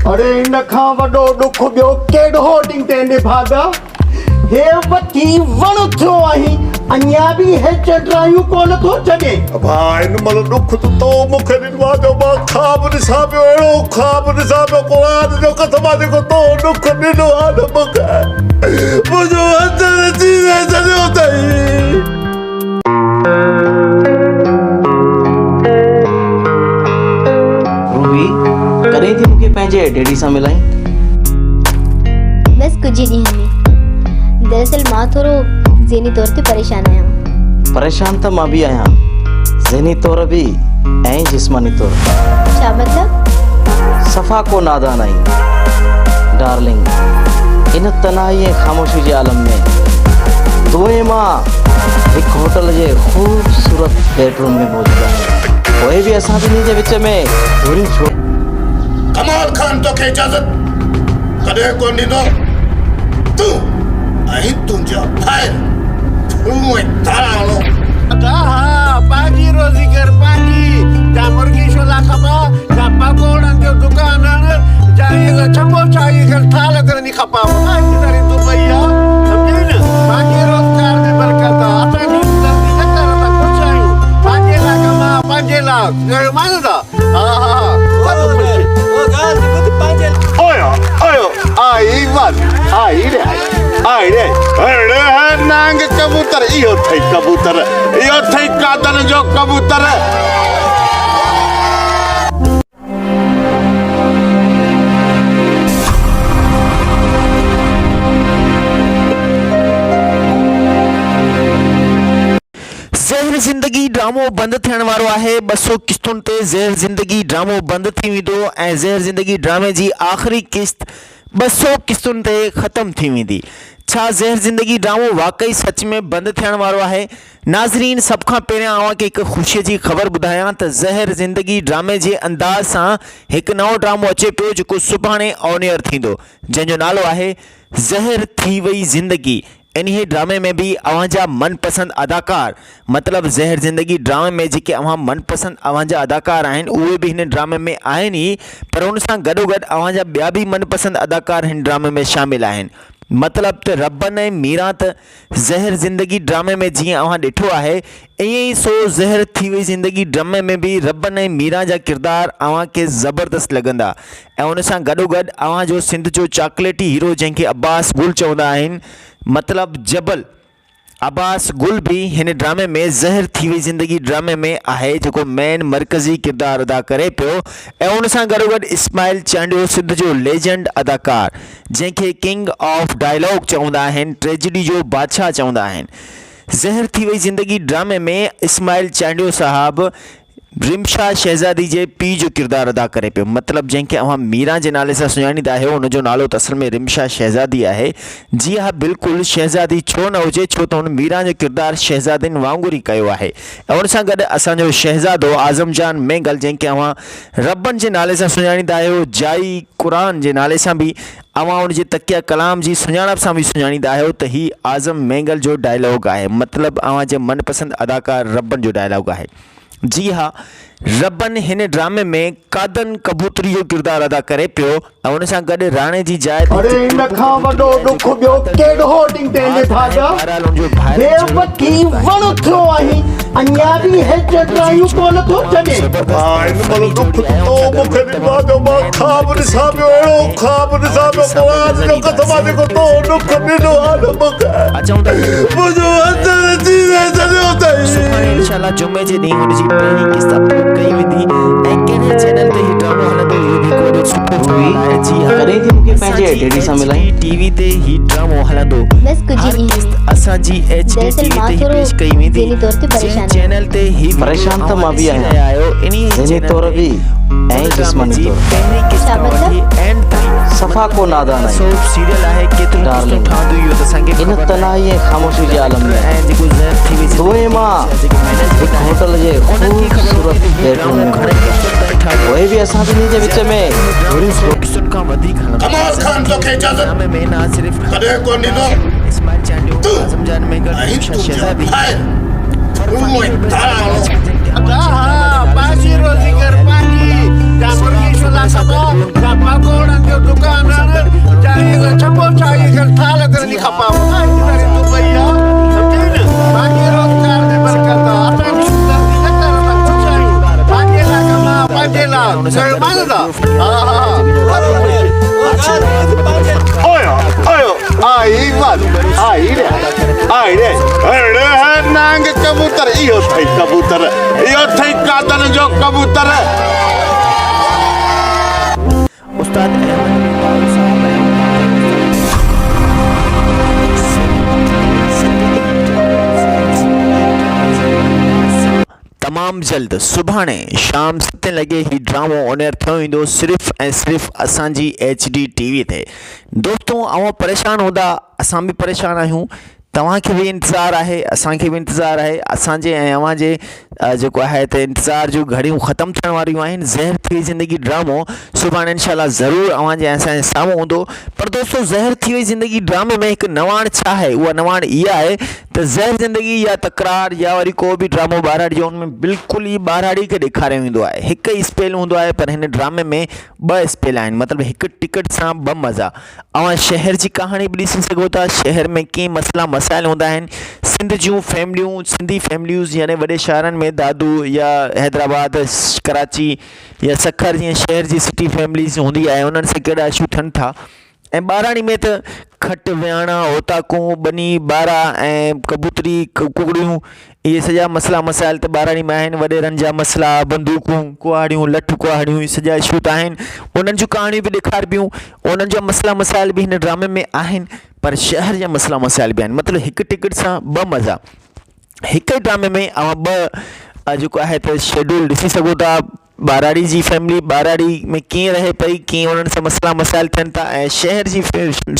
اڙي ان کان وڏو ڏک ٻيو ڪهڙو ڏيندين نڀاڳا؟ هي وٺي وڻ ٿيو آهين، اڃا به هي چنڊرايون ڪونه ٿو ڇڏين. ابا هن مهل ڏک ته تو مون کي ڏنو آهي جو مان خواب ڏسان پيو، اهڙو خواب ڏسان پيو قرآن جو قسم آهي جيڪو تو ڏک ڏنو آهي نه مون کي، منهنجو هٿ چيري ڇڏيو اٿئي. روبي، ڪڏهن ٿي مون کي پنهنجي ڊيڊي سان ملائين؟ بس ڪجهه ڏينهن ۾. دراصل مان ٿورو ذهني طور تي پريشان آهيان. پريشان ته مان به آهيان، ذهني طور به ۽ جسماني طور. ڇا مطلب؟ صفا ڪو نادان آهين ڊارلنگ. ان تنهائي ۽ خاموشي جي عالم ۾ تون ۽ مان هڪ هوٽل جي خوبصورت بيڊ روم ۾ موجود آهيون. پوء به اسان ٻنهي جي وچ ۾ دوريون ڇو؟ ڪمال خان توکي اجازت ڪڏهن ڪونه ڏيندو. تون ۽ تنهنجا ڀائر ٿوم ۽ تارا هڻو. ادا ها پنهنجي روزي ڪر پنهنجي جا مرغي شولا کپا جا پڪوڙن جو دڪان هڻ جا اهي چمبو چائي کر ٿال ڪرڻي کپا پنهنجي ساري دبئي آ سمجهي نه پنهنجي روزگار ۾ برڪت آ اسان جي همدردي نه ڪر اسان خوش آهيون پنهنجي لاء ڪما پنهنجي لاء مان ها ها سڀ خوش. آيا آيا آئي ول آئي ري آئي ري اڙي هي نانگ ڪبوتر اهو ٿئي ڪبوتر اهو ٿئي قادر جو ڪبوتر. زهر زندگي ڊرامو بند ٿيڻ وارو آهي، 200 قسطن تي زهر زندگي ڊرامو بند ٿي ويندو ۽ زهر زندگي ڊرامي جي آخري قسط 200 قسطن تي ختم ٿي ويندي. ڇا زهر زندگي ڊرامو واقعي سچ ۾ بند ٿيڻ وارو آهي؟ ناظرين سڀ کان پهريان اوهان کي هڪ خوشي جي خبر ٻڌايان ته زهر زندگي ڊرامي جي انداز سان هڪ نئون ڊرامو اچي پيو جيڪو سڀاڻي آن ايئر ٿيندو جنهن جو نالو آهي زهر ٿي وئي زندگي انهيء ڊرامي ۾ به اوهان جا من پسند اداڪار مطلب زهر زندگي ڊرامي ۾ جيڪي اوهان من پسند اوهان جا اداڪار آهن اهي به هن ڊرامي ۾ آهن ئي پر ان سان گڏوگڏ اوهان جا ٻيا به من پسند اداڪار هن ڊرامي ۾ شامل آهن مطلب ته ربن ۽ ميران ته زهر زندگي ڊرامي ۾ جيئن اوهان ڏٺو آهي ائين ئي سو زهر ٿي وئي زندگي ڊرامي ۾ به ربن ۽ ميران جا ڪردار اوهان کي زبردست لڳندا ۽ ان سان گڏوگڏ اوهان جو سنڌ جو چاڪليٽي هيرو جنهن کي عباس گل چوندا آهن مطلب جبل عباس گل به هن ڊرامي ۾ زهر ٿي وئي زندگي ڊرامي ۾ آهي جيڪو مين مرڪزي ڪردار ادا ڪري پيو ۽ ان سان گڏوگڏ اسماعيل چانڊيو سنڌ جو ليجنڊ اداڪار جنهن کي ڪنگ آف ڊائلاگ چوندا آهن ٽريجڊي جو بادشاهه چوندا آهن زهر ٿي وئي زندگي ڊرامي ۾ اسماعيل چانڊيو صاحب رمشا شهزادي جي پيء جو ڪردار ادا ڪري پيو. مطلب جنهن کي اوهان ميران جي نالي سان سڃاڻيندا آهيو ان جو نالو ته اصل ۾ رمشا شهزادي آهي. جي ها بلڪل شهزادي ڇو نه هجي ڇو ته هن ميران جو ڪردار شهزادين وانگر ئي ڪيو آهي ۽ ان سان گڏ اسان جو شهزادو اعظم جان مينگل جنهن کي اوهان ربن جي نالي سان سڃاڻيندا آهيو جائي قرآن جي نالي سان به اوهان ان جي تڪيه ڪلام جي سڃاڻپ سان به سڃاڻيندا آهيو ته هي اعظم مينگل جو ڊائلاگ آهي مطلب اوهان جي من پسند اداڪار ربن جو ڊائلاگ آهي. جي ها ربن هن ڊرامي ۾ قادن ڪبوتري جو ڪردار ادا ڪري پيو ۽ ان سان گڏ راڻي جي جاء تي اڙي ان کان وڏو ڏک ٻيو ڪهڙو ڏيندين نڀاڳا هي وٺي وڻ ٿيو آهين اڃا به هي چٽرايون ڪونه ٿو ڇڏين. ڀاء هن مهل ڏک ته تو مون کي ڏنو آهي جو مان خواب ڏسان پيو اهڙو خواب ڏسان پيو قرآن جو قسم آهي جيڪو تو ڏک ڏنو آهي نه مون کي منهنجو هٿ چيري ڇڏيو اٿئي. سڀاڻي انشاء الله جمعي جي ڏينهن هن جي پهرين قسط اپلوڊ ڪئي ويندي ۽ ڪهڙي چينل تي هي ڊرامو هلندو اهو به هڪ وڏو سٺو سوال آهي جي ها ڪڏهن ٿي مونکي اسان پنهنجي جي ڊيڊي سان ايڇ ملائين. ڊي ٽي وي تي هي ڊرامو هلندو بس ڪجهه هر ڏينهن قسط ۾. اسان جي ايڇ ڊي دراصل ٽي وي مان تي هي ٿورو پيش ڪئي ويندي ذهني طور تي جنهن پريشان آهيان. چينل تي هي وڊيو پريشان ته اوهان مان به ڏسي آهيان رهيا آهيو انهي ذهني چينل طور تي به هن ۽ ڊرامي جسماني جي طور. پهرين قسط ڇا کان مطلب؟ وٺي اينڊ تائين صفا ڪو نادان آهين. سوپ سيريل آهي ڪيتريون قسطون ڊارلنگ ٺهنديون اهو ته اسان کي ان خبر ناهي تنهائي ۽ خاموشي جي عالم ڊائريڪٽر ۾ ۽ جيڪو زهر ٿي وئي تون زندگي ۽ مان جيڪي هڪ مئنيجمينٽ آهي هوٽل جي انهن کي خبر خوبصورت هوندي ته هي بيڊ روم ڊرامو ۾ گهڻن موجود قسطن تائين ٺهندو پوء به اسان ٻنهي جي وچ ۾ زياده تر هي ڊرامو دوريون سو ڇو؟ قسطن کان وڌيڪ هلندو ڪمال زهر خان ٿي توکي وئي اجازت ڊرامي ۾ نه صرف ڪڏهن ڪونه ڏيندو. اسماعيل چانڊيو تون اعظم جان مينگل ۽ رمشا تنهنجا شهزادي ڀائر پر تون فني ۽ طور تارا بهتر هڻو. ادا ها پنهنجي روزي ڪر پنهنجي جا مرغي شولا کپا جا پڪوڙن آئي ول آئي ري آئي ري اڙي هي نانگ ڪبوتر اهو اٿئي ڪبوتر اهو اٿئي قادن جو ڪبوتر. استاد احمد علي دايو صاحب ۽ تمام جلد سڀاڻي شام ستين لڳي هي ڊرامو آن ايئر ٿيو ويندو صرف ۽ صرف اسان جي ايڇ ڊي ٽي وي تي دوستو اوهان پريشان هوندا اسان به پريشان آهيون توهان کي به انتظار آهي اسان کي به انتظار آهي اسان جي ۽ اوهان جي جيڪو آهي ته انتظار جون گهڙيون ختم ٿيڻ واريون آهن زهر ٿي وئي زندگي ڊرامو سڀاڻي انشاء الله ضرور اوهان جي اسان جي سامهون هوندو پر دوستو زهر ٿي وئي زندگي ڊرامي ۾ هڪ نواڻ ڇا آهي اها نواڻ اها آهي ته زهر زندگي يا تڪرار يا وري ڪو به ڊرامو ٻهراڙي جو ان ۾ بلڪل ئي ٻهراڙي کي ڏيکاريو ويندو آهي هڪ ئي اسپيل هوندو آهي پر هن ڊرامي ۾ ٻه اسپيل آهن مطلب هڪ ٽڪٽ سان ٻه مزا اوهان شهر جي ڪهاڻي به ڏسي سگهو ٿا شهر ۾ ڪي مسئلا مسائل هوندا آهن سنڌ جون فيمليون سنڌي فيمليوز يعني وڏي شهرن ۾ دادو يا حيدرآباد ڪراچي يا سکر جيئن شهر جي سٽي فيمليز هوندي آهي انهن سان ڪهڙا اشو ٿين ٿا ۽ ٻاراڻي ۾ ته کٽ وياڻا اوطاقون ٻني ٻارا ۽ ڪبوتري ڪڪڙيون اهي سڄا مسئلا مسائل ته ٻاراڻي ۾ آهن وڏيرن جا مسئلا بندوقون ڪهاڙيون لٺ ڪهاڙيون اهي سڄا اشو ته آهن انهن جون ڪهاڻيون به ڏيکاربيون انهن جا مسئلا مسائل به هن ڊرامي ۾ آهن پر شهر جا مسئلا مسائل به آهن مطلب هڪ ٽڪيٽ سان ٻه مزا هڪ ئي ڊرامي ۾ اوهان ٻه جيڪو آهي ته شيڊول ڏسي سگهو ٿا ٻهراڙي جي فيملي ٻهراڙي ۾ ڪيئن رهي پئي ڪيئن انهن سان مسئلا مسائل ٿين ٿا ۽ شهر جي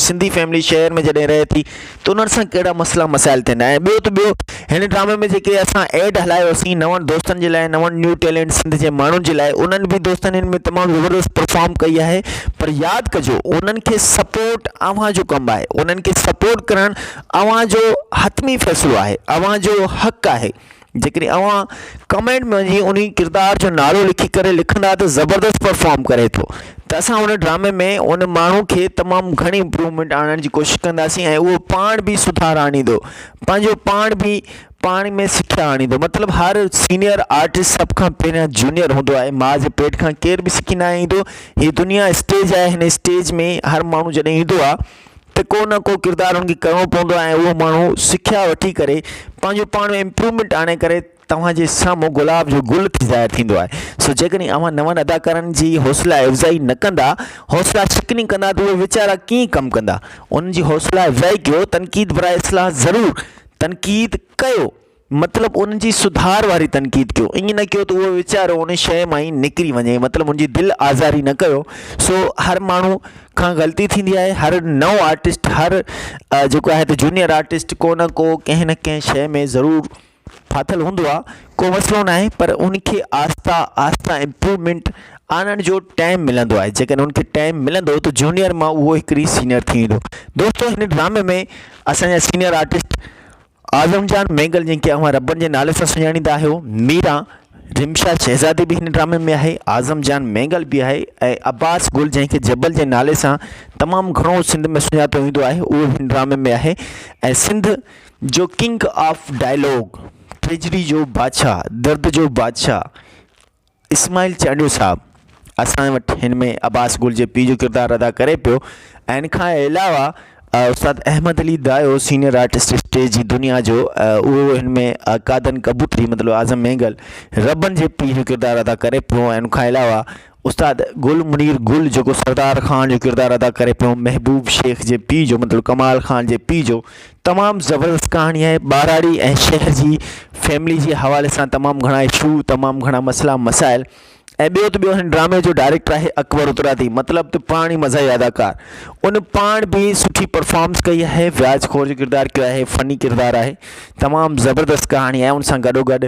سنڌي فيملي شهر ۾ جڏهن رهي ٿي ته انهن سان ڪهڙا مسئلا مسائل ٿين ٿا ۽ ٻيو ته ٻيو هن ڊرامي ۾ جيڪي اسان ايڊ هلايوسين نون دوستن جي لاء نون نيو ٽيلنٽ سنڌ جي ماڻهن جي لاء انهن به دوستن هن ۾ تمام زبردست پرفارم ڪئي آهي پر ياد ڪجو انهن کي سپورٽ اوهان جو ڪم آهي انهن کي سپورٽ ڪرڻ اوهان جو حتمي فيصلو آهي اوهان جو حق آهي جيڪڏهن اوهان ڪمينٽ ۾ وڃي انهي ڪردار جو نالو لکي ڪري لکندا ته زبردست پرفارم ڪري ٿو ته اسان ان ڊرامي ۾ ان ماڻهو کي تمام گهڻي امپروومينٽ آڻڻ جي ڪوشش ڪنداسين ۽ اهو پاڻ به سڌار آڻيندو پنهنجو پاڻ به پاڻ ۾ سکيا آڻيندو مطلب هر سينئر آرٽسٽ سڀ کان پهريان جونيئر هوندو آهي ماء جي پيٽ کان ڪير به سکي ناهي ايندو هي دنيا اسٽيج آهي هن اسٽيج ۾ هر ماڻهو جڏهن ايندو آهي ته ڪو نه ڪو ڪردار ان کي ڪرڻو پوندو آهي ۽ اهو ماڻهو سکيا وٺي ڪري پنهنجو پاڻ ۾ امپروومينٽ آڻي ڪري توهان جي سامهون گلاب جو گل ٿي ظاهر ٿيندو آهي سو جيڪڏهن اوهان نون اداڪارن جي حوصلا افزائي نه ڪندا حوصلا شڪني ڪندا ته اهي ويچارا ڪيئن ڪم ڪندا انهن جي حوصلا افزائي ڪيو تنقيد براء اصلاح ضرور تنقيد ڪيو مطلب ان جي سڌار واري تنقيد ڪيو ائين نه ڪيو ته اهو ويچارو ان شيء مان ئي نڪري وڃي مطلب ان جي دل آزاري نه ڪيو سو هر ماڻهو کان غلطي ٿيندي آهي هر نئون آرٽسٽ هر جيڪو آهي ته جونيئر آرٽسٽ ڪو نه ڪو ڪنهن نه ڪنهن شيء ۾ ضرور ڦاٿل هوندو آهي ڪو مسئلو نه آهي پر ان کي آهستي آهستي امپروومينٽ آڻڻ جو ٽائيم ملندو آهي جيڪڏهن ان کي ٽائيم ملندو ته جونيئر مان اهو هڪڙي سينئر ٿي ويندو دوستو هن ڊرامي ۾ اسان جا سينئر آرٽسٽ اعظم جان مينگل جنهن کي اوهان ربن جي نالي سان سڃاڻيندا آهيو، ميران رمشا شهزادي به هن ڊرامي ۾ آهي، اعظم جان مينگل به آهي ۽ عباس گل جنهن کي جبل جي نالي سان تمام گهڻو سنڌ ۾ سڃاتو ويندو آهي اهو به هن ڊرامي ۾ آهي ۽ سنڌ جو ڪنگ آف ڊائلاگ ٽريجڊي جو بادشاهه درد جو بادشاهه اسماعيل چانڊيو صاحب اسان وٽ هن ۾ عباس گل جي پيء جو ڪردار ادا ڪري پيو ۽ ان کان علاوه استاد Ahmed Ali Dayo senior artist stage جي دنيا جو اهو هن ۾ قادن ڪبوتري مطلب اعظم مينگل ربن جي پيء جو ڪردار ادا ڪري پيو ۽ ان کان علاوه استاد گل منير گل جيڪو سردار خان جو ڪردار ادا ڪري پيو محبوب شيخ جي پيء جو مطلب ڪمال خان جي پيء جو تمام زبردست ڪهاڻي آهي ٻهراڙي ۽ شهر جي فيملي جي حوالي سان تمام گهڻا اشو تمام گهڻا مسئلا مسائل ۽ ٻيو ته ٻيو هن ڊرامي جو ڊائريڪٽر آهي اڪبر اترادي مطلب ته پاڻ ئي مزاحي اداڪار ان پاڻ به سٺي پرفارمنس ڪئي آهي وياج خور جو ڪردار ڪيو آهي فني ڪردار آهي تمام زبردست ڪهاڻي آهي ان سان گڏو گڏ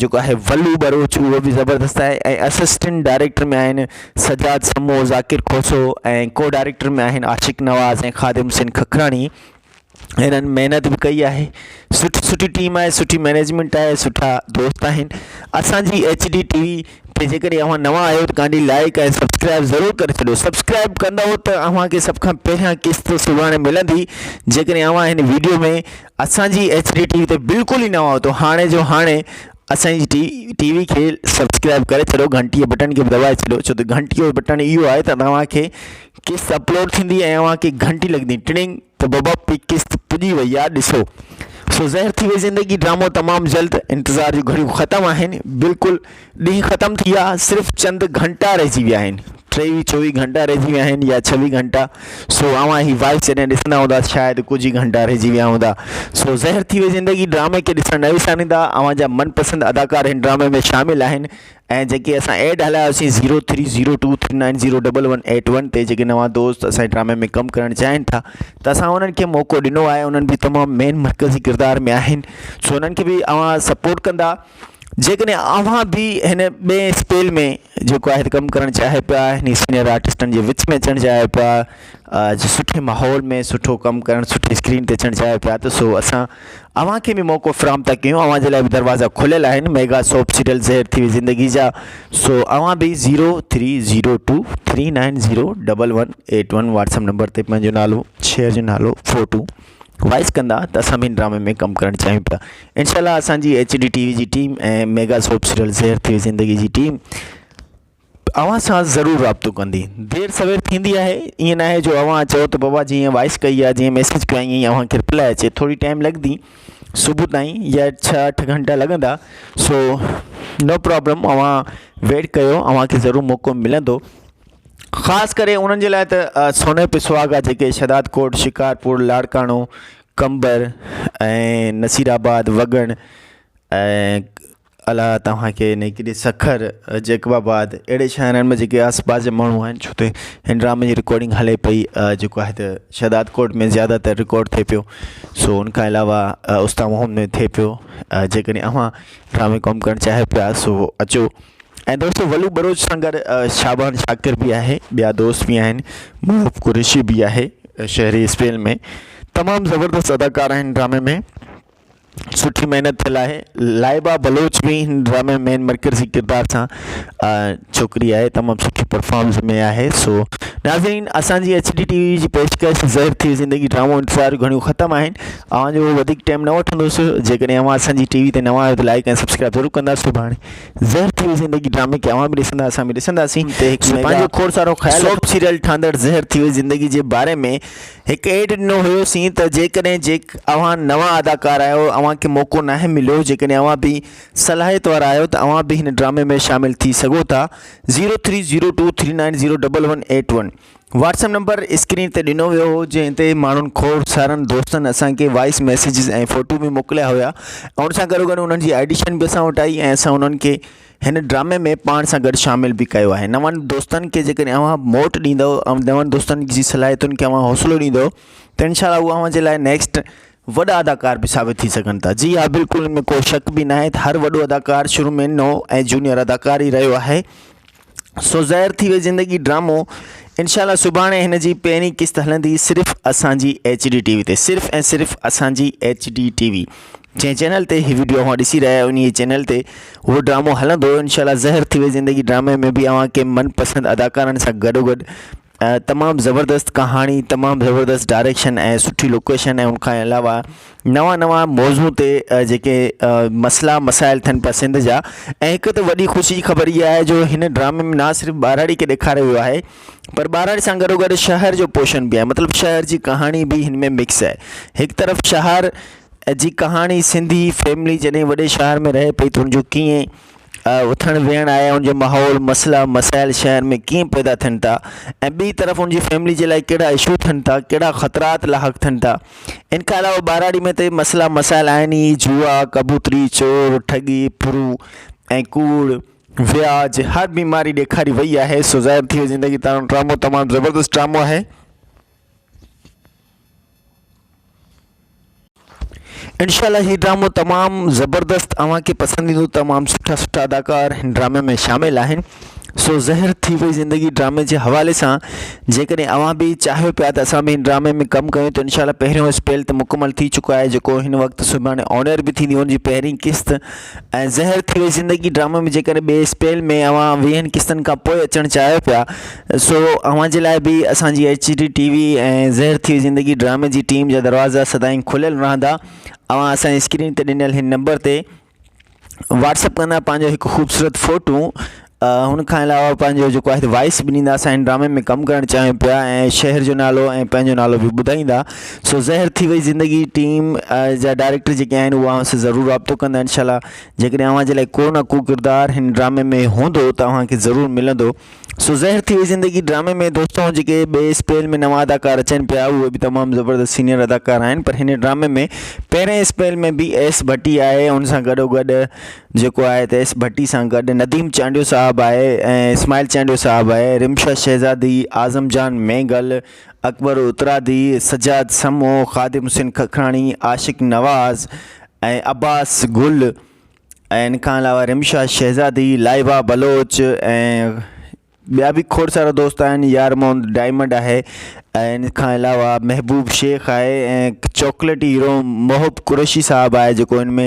جيڪو آهي ولو ٻروچ اهو به زبردست آهي ۽ اسسٽنٽ ڊائريڪٽر ۾ آهن سجاد سمو ذاڪر کوسو ۽ ڪو ڊائريڪٽر ۾ آهن عاشق نواز ۽ خادم حسين ککراڻي هنن محنت به ڪئي آهي سٺي سٺي ٽيم آهي سٺي مئنيجمينٽ آهي سٺا دوست آهن اسانجي ايڇ ڊي ٽي وي تي جيڪڏهن اوهان نوان آهيو ته ڪانڊي لائڪ ۽ سبسڪرائب ضرور ڪري ڇڏيو سبسڪرائب ڪندؤ ته اوهان کي سڀ کان پهريان قسط سڀاڻي ملندي جيڪڏهن اوهان هن ويڊيو ۾ اسانجي ايڇ ڊي ٽي وي تي بلڪل ئي نوان آهيو ته هاڻي جو هاڻي اسانجي ٽي وي کي سبسڪرائب ڪري ڇڏيو گهنٽي جي بٽڻ کي به دٻائي ڇڏيو ڇو ته گهنٽي جو بٽڻ اهو آهي ته توهان کي قسط اپلوڊ ٿيندي ۽ اوهان کي گهنٽي لڳندي ٽڙنگ. ته بابا پي قسط پڄي وئي آ ڏسو سو زهر ٿي وئي زندگي ڊرامو تمام جلد انتظار جون گهڙيون ختم آهن بلڪل ڏينهن ختم ٿي ويا صرف چند گهنٽا رهجي ويا آهن ٽيويهه چوويهه گهنٽا رهجي ويا آهن يا ڇويهه گهنٽا سو اوهان هي وائس جڏهن ڏسندا هوندا شايد ڪجهه ئي گهنٽا رهجي ويا هوندا سو زهر ٿي وئي زندگي ڊرامي کي ڏسڻ نه وساريندا اوهان جا من پسند اداڪار هن ڊرامي ۾ شامل آهن ۽ جيڪي اسان add هلايوسين zero three zero two three nine zero double one eight one تي جيڪي نوان دوست اسان جي ڊرامي ۾ ڪم ڪرڻ چاهين ٿا ته اسان انهن کي موقعو ڏنو آهي انهن به تمام مين مرڪزي ڪردار ۾ آهن سو انهن کي به اوهان سپورٽ ڪندا جيڪڏهن اوهان به هن ٻئي اسپيل ۾ جيڪو آهي ڪم ڪرڻ چاهي پيا هن سينيئر آرٽسٽن جي وچ ۾ اچڻ چاهيو پيا سٺي ماحول ۾ سٺو ڪم ڪرڻ سٺي اسڪرين تي اچڻ چاهيو پيا ته سو اسان اوهان کي به موقعو فراهم ٿا ڪيون اوهان جي لاء به دروازا کليل آهن ميگا سوپ سيريل زهر ٿي وئي زندگي جا سو اوهان به zero three zero two three nine zero double one eight one WhatsApp number تي پنهنجو نالو شهر جو نالو فوٽو وائس ڪندا ته اسان به ڊرامي ۾ ڪم ڪرڻ چاهيون پيا انشاء الله اسانجي ايچ ڊي ٽي وي جي ٽيم ۽ ميگا سوپ سيريل زهر ٿي وئي زندگي جي ٽيم اوهان سان ضرور رابطو ڪندي. دير سوير ٿيندي آهي، ائين ناهي جو اوهان چئو ته بابا جيئن وائس ڪئي آهي جيئن ميسيج ڪيو آهي ائين ئي اوهان کي رپلائي اچي ٿوري ٽائيم لڳندي صبح تائين يا ڇهه اٺ گهنٽا لڳندا سو نو پرابلم اوهان ويٽ ڪيو اوهان کي ضرور موقعو ملندو خاص ڪري انهن جي لاء ته سوني پي سهاڳا جيڪي شهداد ڪوٽ شڪارپور لاڙڪاڻو قمبر ۽ نصير آباد وڳڻ ۽ الا توهان کي نيڪي ڏي سکر جيڪب آباد اهڙي شهرن ۾ جيڪي آس پاس جا ماڻهو آهن ڇو ته هن ڊرامي جي رڪارڊنگ هلي پئي جيڪو آهي ته شهداد ڪوٽ ۾ زياده تر رڪارڊ ٿئي پيو سو ان کان علاوه استا محمد ۾ ٿئي پيو جيڪڏهن اوهان ڊرامي ڪم ڪرڻ چاهيو پيا سو اچو ۽ دوستو ولو ٻروچ سان گڏ شعبان شاڪر به آهي ٻيا دوست به آهن محب قريشي به آهي شهري اسپيل ۾ تمام زبردست اداڪار آهن ڊرامي ۾ سٺي محنت ٿيل آهي لائبا بلوچ به هن ڊرامي ۾ مين مرڪزي ڪردار سان ڇوڪري آهي تمام سٺي پرفارمنس ۾ آهي سو ناظرين اسان جي ايڇ ڊي ٽي وي جي پيشڪش زهر ٿي زندگي ڊرامو انتظار گهڻيون ختم آهن اوهان جو وڌيڪ ٽائيم نه وٺندس جيڪڏهن اوهان اسان جي ٽي وي تي نوان آهيو ته لائڪ ۽ سبسڪرائب ضرور ڪندا سڀاڻي زهر ٿي وئي زندگي ڊرامي کي اوهان به ڏسندا اسان به ڏسنداسين تي هڪ پنهنجو کوڙ سارو خيال سوپ سيريل ٺهندڙ زهر ٿي وئي زندگي جي باري ۾ هڪ ايڊ ڏنو هيو سين ته جيڪڏهن جيڪ اوهان نوان اداڪار آهيو اوهان کي موقعو ناهي مليو جيڪڏهن اوهان به صلاحيت وارا آهيو ته اوهان به هن ڊرامي ۾ شامل ٿي سگهو ٿا zero three zero two three nine zero double one eight one WhatsApp number screen تي ڏنو ويو هو جنهن تي ماڻهن کوڙ سارن دوستن اسان کي وائس ميسيجز ۽ فوٽو به موڪليا هيا ۽ ان سان گڏو گڏ انهن جي آڊيشن به اسان وٽ آئي ۽ اسان انهن کي هن ڊرامي ۾ پاڻ سان گڏ شامل به ڪيو آهي نون دوستن کي جيڪڏهن اوهان موٽ ڏيندؤ ۽ نون دوستن جي صلاحيتن کي اوهان حوصلو ڏيندؤ ته انشاء الله هو اوهان جي لاء نيڪسٽ وڏا اداڪار به ثابت ٿي سگهن ٿا جي ها بلڪل ان ۾ ڪو شڪ به ناهي ته هر وڏو اداڪار شروع ۾ نئون ۽ جونيئر اداڪار ئي رهيو آهي سو ظاهر ٿي وئي زندگي ڊرامو انشاء الله سڀاڻي هن جي پهرين قسط هلندي صرف اسان جي ايڇ ڊي ٽي وي تي صرف ۽ صرف اسان جي ايڇ ڊي ٽي وي جنهن چينل تي هي ويڊيو اوهان ڏسي رهيا آهيو انهي چينل تي هو ڊرامو هلندو انشاء الله زهر ٿي وئي زندگي ڊرامي ۾ به اوهان کي من پسند اداڪارن سان گڏو گڏ تمام زبردست ڪهاڻي تمام زبردست ڊائريڪشن ۽ سٺي لوڪيشن ۽ ان کان علاوه نوان نوان موضوع تي جيڪي مسئلا مسائل ٿين پيا سنڌ جا ۽ هڪ ته وڏي خوشي جي خبر اها آهي جو هن ڊرامي ۾ نه صرف ٻهراڙي کي ڏيکاريو ويو آهي پر ٻهراڙي سان گڏو گڏ شهر جو پوشن به آهي مطلب شهر جي ڪهاڻي به هن ۾ مڪس آهي هڪ طرف شهر جي ڪهاڻي سنڌي فيملي جڏهن وڏي شهر ۾ رهي پئي ته ان جو ڪيئن اٿڻ ويهڻ آهي ان جو ماحول مسئلا مسائل شهر ۾ ڪيئن پيدا ٿين ٿا ۽ ٻي طرف ان جي فيملي جي لاء ڪهڙا اشو ٿين ٿا ڪهڙا خطرات لاحق ٿين ٿا ان کان علاوه ٻهراڙي ۾ ته مسئلا مسائل آهن ئي جوا ڪبوتري چور ٺڳي ڦرو ۽ ڪوڙ وياج هر بيماري ڏيکاري وئي آهي سو ظاهر ٿي وئي زندگي تان ڊرامو تمام زبردست ڊرامو آهي. انشاء الله هي ڊرامو تمام زبردست اوهان کي پسند ايندو تمام سٺا سٺا اداڪار هن ڊرامي ۾ شامل آهن سو زهر ٿي وئي زندگي ڊرامي جي حوالي سان جيڪڏهن اوهان به چاهيو پيا ته اسان به هن ڊرامي ۾ ڪم ڪيون ته انشاء الله پهريون اسپيل ته مڪمل ٿي چڪو آهي جيڪو هن وقت سڀاڻي آنر به ٿيندي ان جي پهرين قسط ۽ زهر ٿي وئي زندگي ڊرامي ۾ جيڪڏهن ٻئي اسپيل ۾ اوهان ويهن قسطن کان پوء اچڻ چاهيو پيا سو اوهان جي لاء به اسان جي ايڇ ڊي ٽي وي ۽ زهر ٿي وئي زندگي ڊرامي جي ٽيم جا دروازا سدائين کليل رهندا اوهان اسان جي اسڪرين تي ڏنل هن نمبر تي واٽس اپ ڪندا پنهنجو هڪ خوبصورت فوٽو هن کان علاوه پنهنجو جيڪو آهي وائس به ڏيندا اسان هن ڊرامي ۾ ڪم ڪرڻ چاهيون پيا ۽ شهر جو نالو ۽ پنهنجو نالو به ٻڌائيندا سو زهر ٿي وئي زندگي ٽيم جا ڊائريڪٽر جيڪي آهن اهي اوهان سان ضرور رابطو ڪندا انشاء الله جيڪڏهن اوهان جي لاء ڪو نه ڪو ڪردار هن ڊرامي ۾ هوندو ته اوهان کي ضرور ملندو سو زهر ٿي وئي زندگي ڊرامي ۾ دوستو جيڪي ٻئي اسپيل ۾ نوان اداڪار اچن پيا اهي به تمام زبردست سينيئر اداڪار آهن پر هن ڊرامي ۾ پهرين اسپيل ۾ به ايس ڀٽي آهي ان سان گڏو گڏ جيڪو آهي ته ايس ڀٽي سان گڏ نديم چانڊيو صاحب آهي ۽ اسماعيل چانڊيو صاحب آهي رمشا شهزادي اعظم جان مينگل اڪبر اترادي سجاد سمو خادم حسين ککراڻي عاشق نواز ۽ عباس گل ۽ ان کان علاوه رمشا شهزادي، لائبه بلوچ ۽ ٻيا به کوڙ سارا دوست آهن يار محمد ڊائمنڊ آهي ۽ ان کان علاوه محبوب شيخ آهي ۽ چاڪليٽ هيرو محب قريشي صاحب آهي جيڪو ان ۾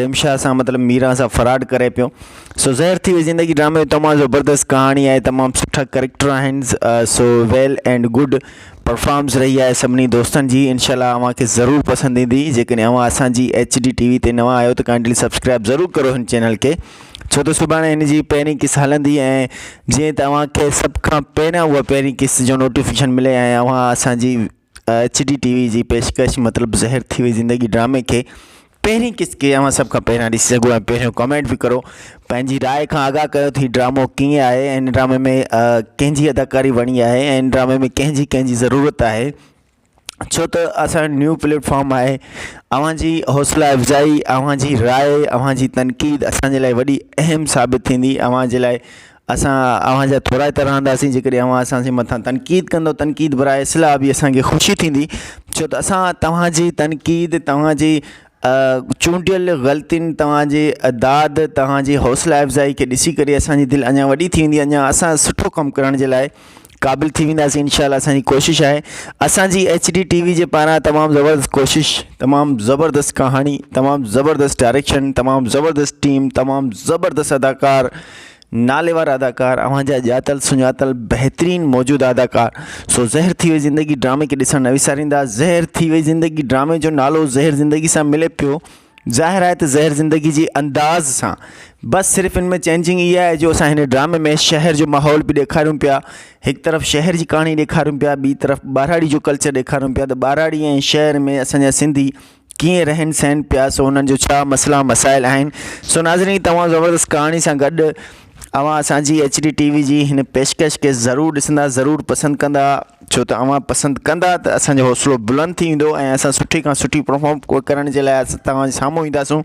رمشا سان مطلب ميران سان فراڊ ڪري پيو سو زهر ٿي وئي زندگي ڊرامي تمام زبردست ڪهاڻي آهي تمام سٺا ڪريڪٽر آهن سو ويل اينڊ گڊ پرفارمنس رهي آهي سڀني دوستن جي انشاء الله اوهان کي ضرور پسند ايندي جيڪڏهن اوهان اسان جي ايڇ ڊي ٽي وي تي نوان آهيو ته ڪائنڊلي سبسڪرائب ضرور ڪرو هن چينل کي ڇو ته سڀاڻي هن جي پهرين قسط هلندي ۽ جيئن ته اوهان کي سڀ کان پهريان اها پهرين قسط جو نوٽيفڪيشن ملي ۽ اوهان اسان جي ايڇ ڊي ٽي وي جي پيشڪش مطلب زهر ٿي وئي زندگي ڊرامي کي پهرين قسط کي اوهان سڀ کان پهريان ڏسي سگهو ۽ پهريون ڪمينٽ به ڪرو پنهنجي راء کان آگاهه ڪيو ته هي ڊرامو ڪيئن آهي ۽ هن ڊرامي ۾ ڪنهن جي اداڪاري وڻي آهي ۽ هن ڊرامي ۾ ڪنهن جي ڪنهن جي ضرورت آهي ڇو ته اسان وٽ نيو پليٽ فارم آهي اوهان جي حوصلا افزائي اوهان جي راء اوهان جي تنقيد اسان جي لاء وڏي اهم ثابت ٿيندي اوهان جي لاء اسان اوهان جا ٿورائتا رهنداسين جيڪڏهن اوهان اسان جي مٿان تنقيد ڪندو تنقيد براء اصلاح به اسان کي خوشي ٿيندي ڇو ته اسان توهان جي تنقيد توهان جي چونڊيل غلطين توهان جي داد توهان جي حوصلا افزائي کي ڏسي ڪري اسان جي دل اڃا وڏي ٿي ويندي اڃا اسان سٺو ڪم ڪرڻ جي لاء قابل ٿي وينداسين انشاء الله اسان جي ڪوشش آهي اسان جي ايڇ ڊي ٽي وي جي پاران تمام زبردست ڪوشش تمام زبردست ڪهاڻي تمام زبردست ڊائريڪشن تمام زبردست ٽيم تمام زبردست اداڪار نالي وارا اداڪار اوهان جا ڄاتل سڃاتل بهترين موجوده اداڪار سو زهر ٿي وئي زندگي ڊرامي کي ڏسڻ نه وساريندا زهر ٿي وئي زندگي ڊرامي جو نالو زهر زندگي سان ملي پيو ظاهر آهي ته زهر زندگي جي انداز سان بس صرف ان ۾ چينجنگ اها آهي جو اسان هن ڊرامي ۾ شهر جو ماحول به ڏيکاريون پيا هڪ طرف شهر جي ڪهاڻي ڏيکاريون پيا ٻي طرف ٻهراڙي جو ڪلچر ڏيکاريون پيا ته ٻهراڙي ۽ شهر ۾ اسان جا سنڌي ڪيئن رهن سهن پيا سو انهن جو ڇا مسئلا مسائل آهن سو ناظرين تمام زبردست ڪهاڻي سان گڏ اوهان اسان جي ايڇ ڊي ٽي وي جي هن پيشڪش کي ضرور ڏسندا ضرور پسند ڪندا ڇو ته اوهان پسند ڪندا ته اسان جو حوصلو بلند ٿي ويندو ۽ اسان سٺي کان سٺي پرفارم ڪرڻ جي لاء توهان جي سامهون اينداسون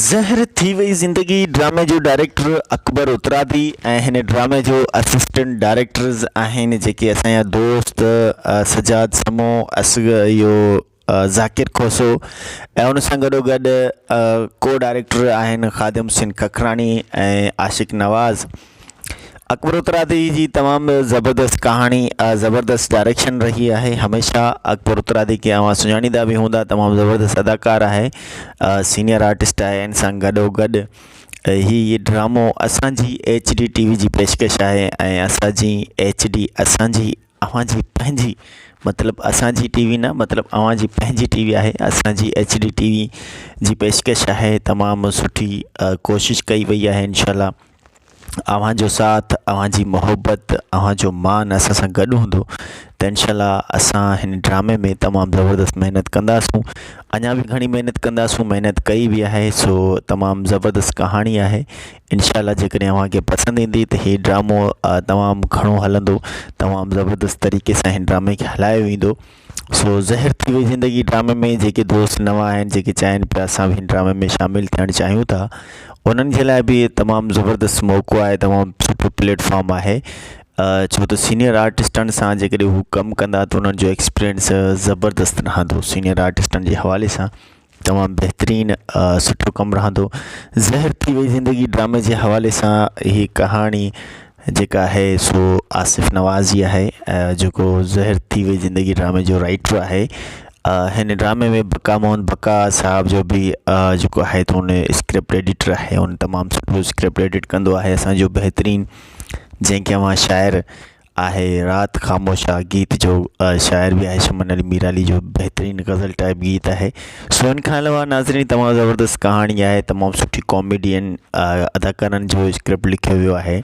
زهر ٿي وئي زندگي ڊرامي جو ڊائريڪٽر اڪبر اترادي ۽ هن ڊرامي جو اسسٽنٽ ڊائريڪٽرز آهن جيڪي اسان جا دوست سجاد سمو اصغر اهو ذاڪر کوسو ۽ ان سان گڏو گڏ ڪو ڊائريڪٽر آهن خادم حسين ککراڻي ۽ عاشق نواز اڪبر اترادي جي تمام زبردست ڪهاڻي زبردست ڊائريڪشن رهي آهي هميشه اڪبر اترادي کي اوهان سڃاڻيندا به هوندا تمام زبردست اداڪار آهي سينيئر آرٽسٽ آهي ان سان گڏو گڏ هي ڊرامو اسان جي ايڇ ڊي ٽي وي جي پيشڪش آهي ۽ اسان جي ايڇ ڊي اسان جي اوهان جي پنهنجي مطلب اسان جي ٽي وي نه مطلب اوهان جي پنهنجي ٽي وي آهي اسان جي ايڇ ڊي ٽي وي جي پيشڪش آهي تمام سٺي ڪوشش ڪئي وئي آهي انشاء الله اوهان جو ساٿ اوهان جي محبت اوهان جو مان اسان سان گڏ هوندو ته انشاء الله اسان هن ڊرامي ۾ تمام زبردست محنت ڪنداسون اڃا به گهڻي محنت ڪنداسون محنت ڪئي به آهي سو تمام زبردست ڪهاڻي آهي انشاء الله جيڪڏهن اوهان کي پسند ايندي ته هي ڊرامو تمام گهڻو هلندو تمام زبردست طريقي سان هن ڊرامي کي هلايو ويندو سو زهر ٿي وئي زندگي ڊرامي ۾ جيڪي دوست نوان آهن جيڪي چاهين پيا اسان به هن ڊرامي ۾ شامل ٿيڻ چاهيون ٿا انهن جي لاء به تمام زبردست موقعو آهي تمام سٺو پليٽ فارم آهي ڇو ته سينيئر آرٽسٽن سان جيڪڏهن هو ڪم ڪندا ته انهن جو ايڪسپيرينس زبردست رهندو سينيئر آرٽسٽن جي حوالي سان تمام بهترين سٺو ڪم رهندو زهر ٿي وئي زندگي ڊرامي جي حوالي سان هي ڪهاڻي جيڪا آهي سو آصف نواز جي آهي جيڪو زهر ٿي وئي زندگي ڊرامي جو رائيٽر آهي هن ڊرامي ۾ بقا محمد بقا صاحب جو به جيڪو آهي ته ان اسڪرپٽ ايڊيٽر آهي ان تمام سٺو اسڪرپٽ ايڊٽ ڪندو آهي اسانجو بهترين جنهن کي اوهان شاعر آهي رات خاموش آ گيت جو شاعر به آهي شمن علي ميرالي جو بهترين غزل ٽائپ گيت آهي سو ان کان علاوه ناظرين تمام زبردست ڪهاڻي آهي تمام سٺي ڪاميڊين اداڪارن جو اسڪرپٽ لکيو ويو آهي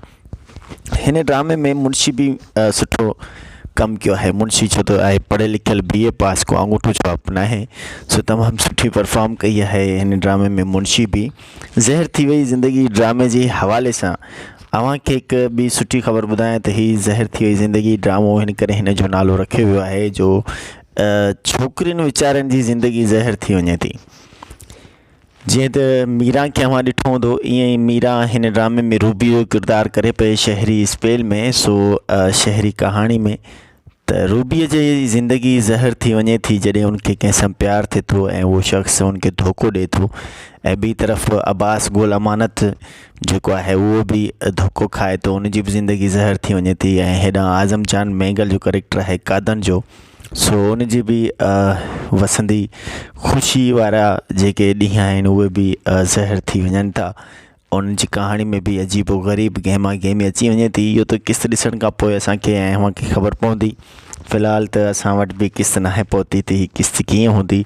هن ڊرامي ۾ منشي به سٺو ڪم ڪيو آهي منشي ڇو ته آهي پڙهيل لکيل بي اي پاس ڪو آڱوٺو ڇاپ ناهي سو تمام سٺي پرفارم ڪئي آهي هن ڊرامي ۾ منشي به زهر ٿي وئي زندگي ڊرامي جي حوالي سان اوهان کي هڪ ٻي سٺي خبر ٻڌايان ته هي زهر ٿي وئي زندگي ڊرامو هن ڪري هن جو نالو رکيو ويو آهي جو ڇوڪرين ويچارن جي زندگي زهر ٿي وڃي ٿي جيئن ته ميران کي اوهان ڏٺو هوندو ائين ئي ميران هن ڊرامي ۾ روبي جو ڪردار ڪري پئي شهري اسپيل ۾ سو شهري ڪهاڻي ۾ ته روبيء جي زندگي زهر ٿي وڃي ٿي جڏهن ان کي ڪنهن سان پيار ٿئي ٿو ۽ اهو شخص ان کي ڌوڪو ڏئي ٿو ۽ ٻي طرف عباس گل امانت جيڪو آهي اهو به ڌوڪو کائي ٿو ان جي به زندگي زهر ٿي وڃي ٿي ۽ هيڏانهن اعظم جان مينگل جو ڪريڪٽر آهي قادن جو سو ان جي به وسندي خوشي وارا جيڪي ڏينهن آهن اهي به زهر ٿي وڃن ٿا ان جي ڪهاڻي ۾ به عجيب و غريب گهما گهمي اچي وڃي ٿي اهو ته قسط ڏسڻ کان پوء اسان کي ۽ اوهان کي خبر پوندي في الحال ته اسان وٽ به قسط ناهي پهتي ته هي قسط ڪيئن هوندي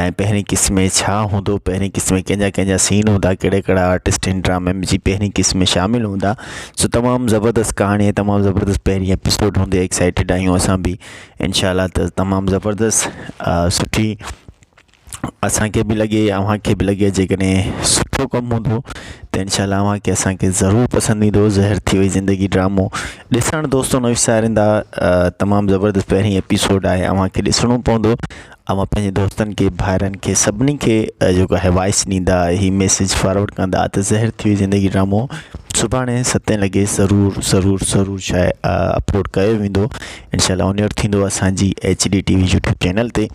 ۽ پهرين قسط ۾ ڇا هوندو پهرين قسط ۾ ڪنهن جا ڪنهن جا سين هوندا ڪهڙا ڪهڙا آرٽسٽ هن ڊرامي جي پهرين قسط ۾ شامل هوندا سو تمام زبردست ڪهاڻي آهي تمام زبردست پهرين ايپيسوڊ هوندي ايڪسائيٽيڊ آهيون اسان به انشاء الله ته تمام زبردست سٺي اسان کي به لڳي اوهان کي به لڳي جيڪڏهن سٺو ڪم هوندو ته انشاء الله اوهان کي اسان کي ضرور پسند ايندو زهر ٿي وئي زندگي ڊرامو ڏسڻ دوستو نه وساريندا تمام زبردست پهرين ايپيسوڊ آهي اوهان کي ڏسڻو پوندو اوهان پنهنجي دوستن کي ڀائرن کي سڀني کي جيڪو آهي وائس ڏيندا هي ميسج فارورڊ ڪندا ته زهر ٿي وئي زندگي ڊرامو سڀاڻي ستين لڳي ضرور ضرور ضرور شايع اپلوڊ ڪيو ويندو انشاء الله اونيئر ٿيندو اسانجي H D T V YouTube channel تي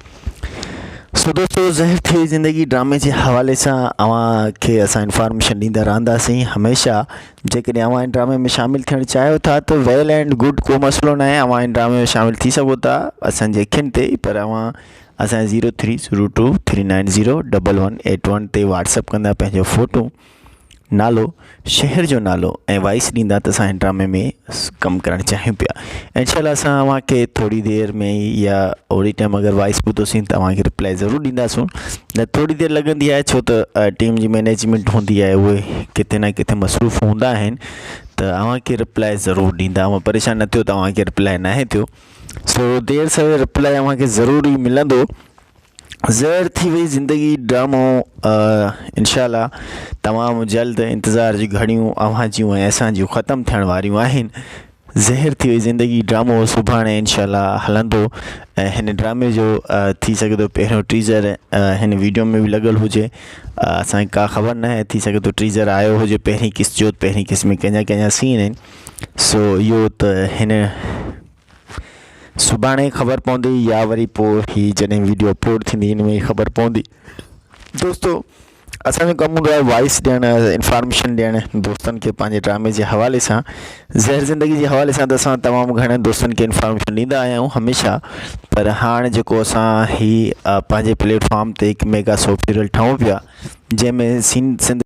سو دوستو زهر ٿي وئي زندگي ڊرامي جي حوالي سان اوهان کي اسان انفارميشن ڏيندا رهنداسين هميشه جيڪڏهن اوهان ان ڊرامي ۾ شامل ٿيڻ چاهيو ٿا ته ويل اينڊ گڊ ڪو مسئلو ناهي اوهان ان ڊرامي ۾ شامل ٿي سگهو ٿا اسان جي اکين تي پر اوهان اسان zero three zero two three nine zero double one eight one تي واٽس اپ ڪندا پنهنجو فوٽو نالو، شهر جو نالو ۽ وائس ڏيندا ته اسان هن ڊرامي ۾ ڪم ڪرڻ چاهيون پيا انشاء الله اسان اوهان کي ٿوري دير ۾ ئي يا اوڙي ٽائيم اگر وائس ٻڌوسين ته اوهان کي رپلائي ضرور ڏينداسون نه ٿوري دير لڳندي آهي ڇو ته ٽيم جي مينيجمينٽ هوندي آهي اهي ڪٿي نه ڪٿي مصروف هوندا آهن ته اوهان کي رپلائي ضرور ڏيندا اوهان پريشان نه ٿيو ته اوهان کي رپلائي ناهي ٿيو سو دير سوير رپلائي اوهان کي ضرور ئي ملندو زهر ٿي وئي زندگي ڊرامو انشاء الله تمام جلد انتظار جون گهڙيون اوهان جون ۽ اسان جون ختم ٿيڻ واريون آهن زهر ٿي وئي زندگي ڊرامو سڀاڻي انشاء الله هلندو ۽ هن ڊرامي جو ٿي سگهي ٿو پهريون ٽيزر هن ويڊيو ۾ به لڳل هجي اسانکي ڪا خبر نه آهي ٿي سگهي ٿو ٽيزر آيو هجي پهرين قسط جو پهرين قسط ۾ ڪنهن جا ڪنهن جا سين آهن سو اهو ته هن سڀاڻي خبر پوندي يا وري پوء هي جڏهن ويڊيو اپلوڊ ٿيندي ان ۾ ئي خبر پوندي دوستو اسان جو ڪم هوندو آهي وائس ڏيڻ انفارميشن ڏيڻ دوستن کي پنهنجي ڊرامي جي حوالي سان زهر زندگي جي حوالي سان ته اسان تمام گهڻن دوستن کي انفارميشن ڏيندا آيا آهيون هميشه پر هاڻ جيڪو اسان هي پنهنجي پليٽ فارم تي هڪ ميگا سوپ سيريل ٺاهيون پيا جنهن ۾ سنڌ.